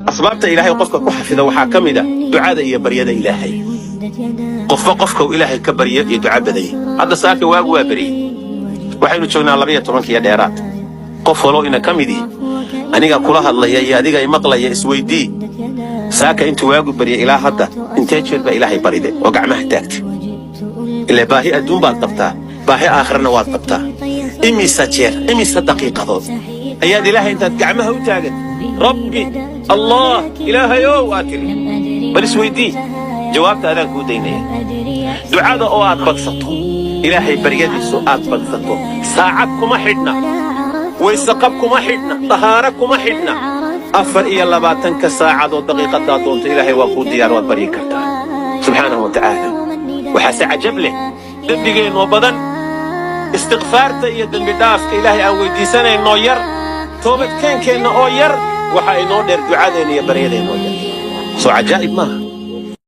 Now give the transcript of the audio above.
Asbaabta Ilaahay qofka ku xafida waxaa ka mid a ducada iyo baryada Ilaahay. Qofba qofka uu Ilaahay ka baryo iyo duca badayay. Hadda saaka waagu waa beryey, waxaynu joognaa 12-kiyo dheeraad. Qof waloo ina ka mid ihi, aniga kula hadlaya iyo adiga imaqlaya, isweydii: saaka intuu waagu baryay ilaa hadda intee jeer baa Ilaahay baride oo gacmaha taagtay? Ilaa baahi adduun baad qabtaa, baahi aakhirana waad qabtaa. Imisa jeer, imisa daqiiqadood ayaad Ilaahay intaad gacmaha u taagan "Rabbi Allah, Ilaahayow" aad tiri? Bal isweydii, jawaabta adaan kuu daynaya. Ducada oo aad badsato, Ilaahay baryadiisu aad badsato, saacad kuma xidhna, waysaqab kuma xidhna, dahaaro kuma xidhna. 24-ka saacadood daqiiqadaa doonto Ilaahay waa kuu diyaar, waad baryi kartaa subxaanahu wa tacaala. Waxaase cajab leh dembigeennoo badan, istikfaarta iyo dembi dhaafka Ilaahay aan weydiisanaynoo yar, toobadkeenkeenna oo yar. Waxa inoo dheer ducadeenna iyo baryadeenna oo yar. Soo cajaa'ib maaha?